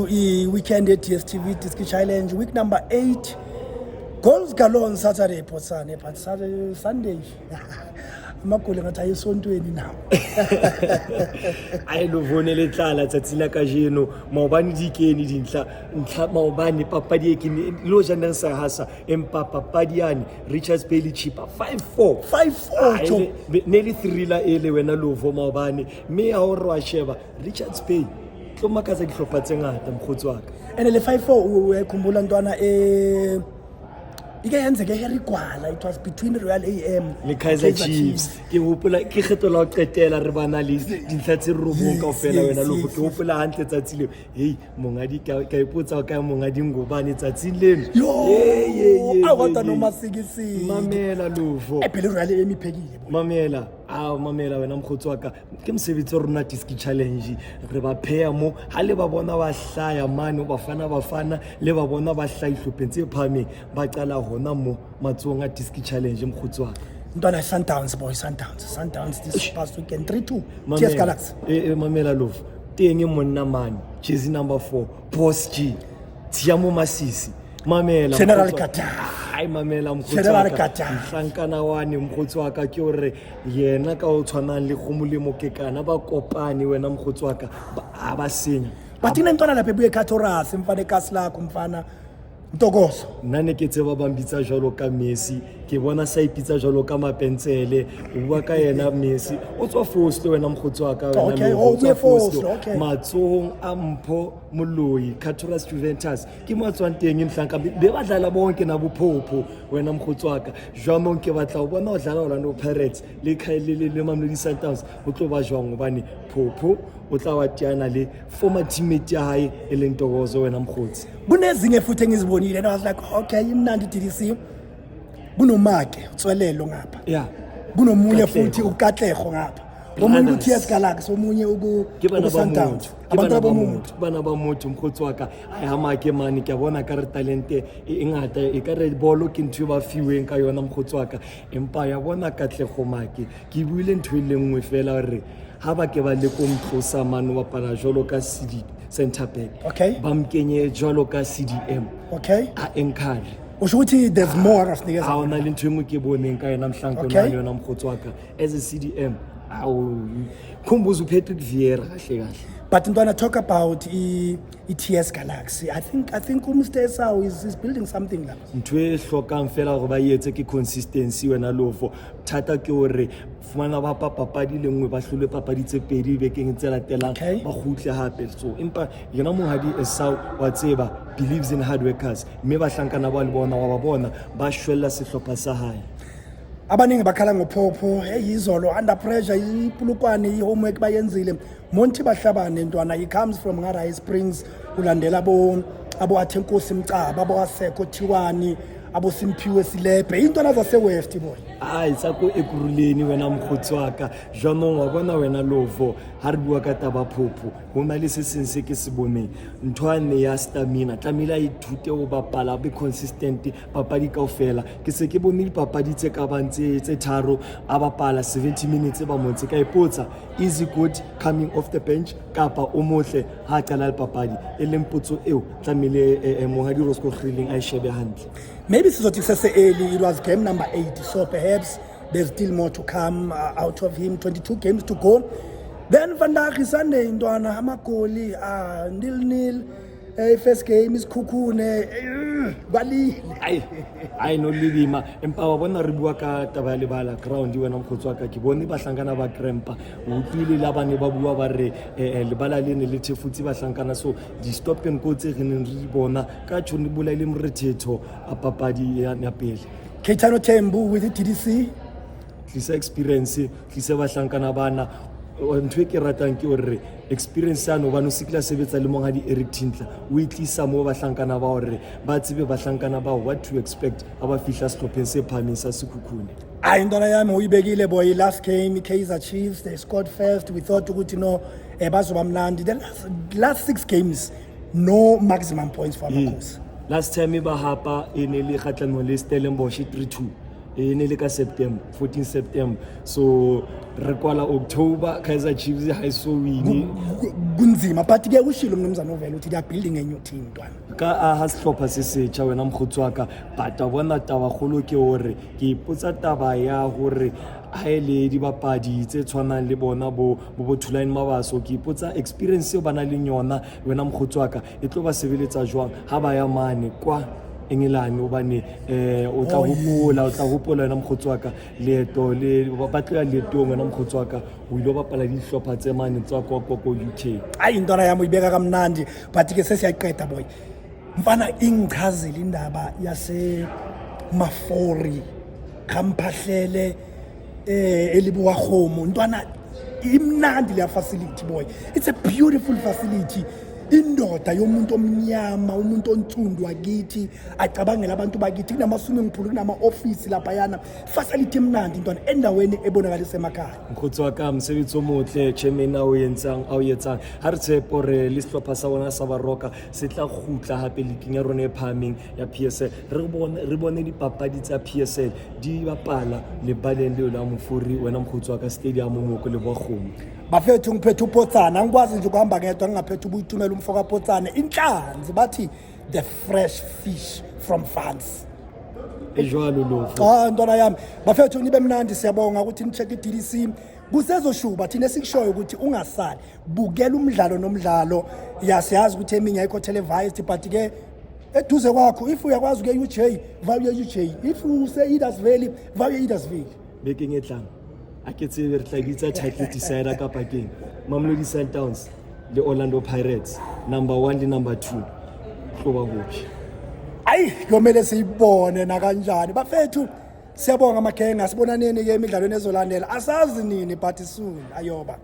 I-weekend ye-DStv Diski Challenge, week number 8. Goals galore on Saturday, Potsane, but Saturday, Sunday amagoli ngathi ayesontweni nawo. A e lovone le tlala tsatsi la kajeno. Maobane di kene dintlha ntlha, maobane papadi e ke le o janeng sa hasa, empa papadi yane Richards Bay le Chipa 5-4. 5-4, Joe. Ne le thriller e le wena lovo maobane, mme ha o re wa sheba Richards Bay tlo makatsa dihlopha tse ngata, mokgotsi wa ka. And le 5-4, uyayikhumbula ntwana, ike yenzeke eHarry Gwala? It was between Royal AM le Kaizer Chiefs. Ke hopola ke kgetho la ho qetela re bana le dintlha tse robong kaofela, wena lofo. Ke hopola hantle tsatsi leo. Hei mongadi, ka ipotsa o kae mongadi Ngobane tsatsing leno. Yo. Hey, Awata hey. nomasikisiki. Mamela lofo. Phela i-Royal AM iphekile, boy. Mamela a mamela wena mokgotsi wa ka, ke mosebetsi wa rona Diski Challenge, re ba pheya mo ha le ba bona ba hlaya mane. Bafana Bafana le ba bona ba hlaya dihlopheng tse phahameng, ba qala hona mo matsohong a Diski Challenge, mokgotsi wa ka. Ntwana, Sundowns, boy, Sundowns, Sundowns this past weekend, 3-2 TS Galaxy. Mamela lofo, teng monna mane jersey number 4, Boss G, Tshiamo Masisi, mamela. General Mokgotsi. Ai mamela mokgotsi General wa ka. Gaddafi. Mohlankana wane mokgotsi wa ka, ke hore yena ka o tshwanang le Kgomolemo Kekana ba kopane, wena mokgotsi wa ka, a ba senya. But inentwana lapha ebuye eKhathorasi, mfana, ekasi lakho, mfana Ntokozo. Nna ne ke tseba ba mbitsa jwalo ka Messi, ke bona sa ipitsa jwalo ka mapentsele. O bua ka yena Messi, o tswa Fosto, wena mokgotsi wa ka, wena Lobo, Oh, o tswa o buye Fosto, Fosto. Matsohong a Mpho Moloi, Catorus Juventus ke mo a tswang teng. Mohlanka be ba dlala bonke na bophopho, wena mokgotsi wa ka. Jwanong ke batla ho bona o dlala Orlando Pirates le le Mamelodi Sundowns, o tlo ba jwang? Hobane Phopho o tla wa teana le former teammate ya hae e leng Tokozo, wena mokgotsi. Kunezinye futhi engizibonile and I was like, okay, imnandi DDC. Kunomake uTswelelo ngapha, kunomunye Katlego. futhi uKatlego ngapha, omunye Brothers. ku-TS Galaxy, omunye Ke bana ba ku-Sundowns. motho, ke Abantu bana ba abomuntu. motho, ke bana ba motho, mokgotsi wa ka. Ai ha make mane ke a bona ka re talente e ngata, e ka re bolo ke ntho e ba fiweng ka yona, mokgotsi wa ka. Empa ya bona Katlego Make, ke buile ntho e le nngwe fela, gore ha ba ke ba le ko mtlosa mane o bapala jwalo ka CD center back, ba mkenye jwalo ka CDM, a encourage. Usho ukuthi there's more angasinikeza? Ha ona le ntho e nngwe ke boneng ka yena mohlanka le yona, mokgotsi wa ka, as a CDM. Awu khumbuza uPatrick Vieira kahle kahle. But ntwana, talk about i-TS Galaxy. I think uMr Esau is building something la. Ntho e hlokang fela gore ba e etse ke consistency, wena lofo. Thata ke hore fumana ba pa papadi le nngwe, ba hlole papadi tse pedi bekeng tse latelang, ba kgutle hape. So empa yena monghadi Esau wa tseba, believes in hard workers, mme bahlankana ba le bona wa ba bona ba shwella sehlopha sa hae. Abaningi bakhala ngophopho, hey, izolo under pressure iPolokwane, i-homework bayenzile. Monty Bahlabane, ntwana, he comes from Ngarai Springs, ulandela abo Athenkosi Mcaba, abo Asekho Thiwani, abo Simphiwe Silepe, intwana zase-West, boy. Ai tsa ko Ekurhuleni, wena mokgotsi wa ka. Jwanong wa bona wena lovo, ha re bua ka taba phopho, ho na le se seng se ke se boneng, ntho ane ya stamina. Tlamehile a ithute ho bapala, a be consistent papadi kaofela. Ke se ke bone dipapadi tse ka bang tse tharo a bapala 70 minutes ba montse, ka ipotsa, is he good coming off the bench kapa o motle ha a qala le papadi? E leng potso eo tlamehile monghadi Rosco Grilling a e shebe hantle. Maybe sizothi kusese early. It was game number 8, so perhaps there's still more to come out of him. 22 games to go. Then vandag Sunday, ntwana, amagoli, 0-0. First game iSekhukhune, balile. Ai ai no lebima, empa wa bona re bua ka taba ya lebala ground, wena mokgotsi wa ka. Ke bone bahlankana ba crampa, o utlwile la ba ne ba bua ba re lebala le ne le thefutse bahlankana. So di-stop and go tse re neng re di bona ka tjho ne bolaile morethetho a papadi ya pele. Keitano Tembu with the TDC. Tlisa experience, tlisa bahlankana bana. Ntho e ke ratang ke hore experience yane, hobane o se kile a sebetsa le monghadi Eric Tintla, o e tlisa mo bahlankana ba, hore ba tsebe bahlankana ba what to expect ha ba fihla sehlopheng se phahameng sa Sekhukhune. Hayi intwana yami, uyibekile, boy. Last game, Kaizer Chiefs, they scored first. We thought ukuthi no, bazoba mnandi. The last six games, no maximum points for Amakhosi. Last time ba hapa e ne le kgahlanong le Stellenbosch 3-2. E ne le ka September, 14 September. So re kwala October, Kaizer Chiefs ha e so wine. Kunzima, but ke ushilo umnumzana ovele uthi they are building a new team, ntwana. Ka aha sehlopha se setjha, wena mokgotsi wa ka, but wa bona tabakgolo ke hore ke ipotsa taba ya hore ha e le dibapadi tse tshwanang le bona bo bo bo Thulane Mabaso, ke ipotsa experience eo ba nang le yona, wena mokgotsi wa ka, e tlo ba sebeletsa jwang ha ba ya mane kwa England, hobane o tla hopola, o tla hopola, wena mokgotsi wa ka, leeto le ba tlo ya leetong, wena mokgotsi wa ka, o ile bapala dihlopha tse mane tsa kwa kwa ko UK. Ayi, intwana yami, uyibeka kamnandi, but ke sesiyaqeda, boy. Mfana, ingichazile indaba yase Mafori Khamphahlele eLebowakgomo. Ntwana, imnandi leya facility, boy. It's a beautiful facility. Indoda yomuntu omnyama, umuntu onsundu wakithi, acabangela abantu bakithi. Kunama-swimming pool, kunama-ofisi laphayana. Facility emnandi, ntwana, endaweni ebonakalisa emakhaya. Mokgotsi wa ka, mosebetsi o motle chairman a o entsang, a o etsang. Ha re tshepo hore le sehlopha sa bona sa Baroka se tla kgutla hape league ya rona e phahameng ya PSL, re bone dipapadi tsa PSL di bapala lebaleng leo la Mofori, wena mokgotsi wa ka, stadium mo ko Lebowakgomo. Bafethu, ngiphethe uPotsana. Angikwazi nje ukuhamba ngedwa ngingaphethe uBoitumelo umfo kaPotsane, inhlanzi bathi the fresh fish from France. E jwalo, Lofo. Cha, ntwana yami, bafethu, nibe mnandi. Siyabonga ukuthi ni-check i-DDC. Kusezoshuba. Thina esikushoyo ukuthi ungasali, bukela umdlalo nomdlalo. Ya, siyazi ukuthi eminye ayikho televised, but ke eduze kwakho, if uyakwazi ukuya UJ, va uye UJ. If use-Idas Valley, va uye Idas Valley. Bekeng e tlang a ke tsebe re tla bitsa title decider kapa keng. Mamelodi Sundowns le Orlando Pirates, number one le number two, tlo ba hopi. Ayi, kuyomele siyibone nakanjani. Bafethu, siyabonga, makhenga. Sibonaneni ke emidlalweni ezolandela. Asazi nini, but soon ayoba.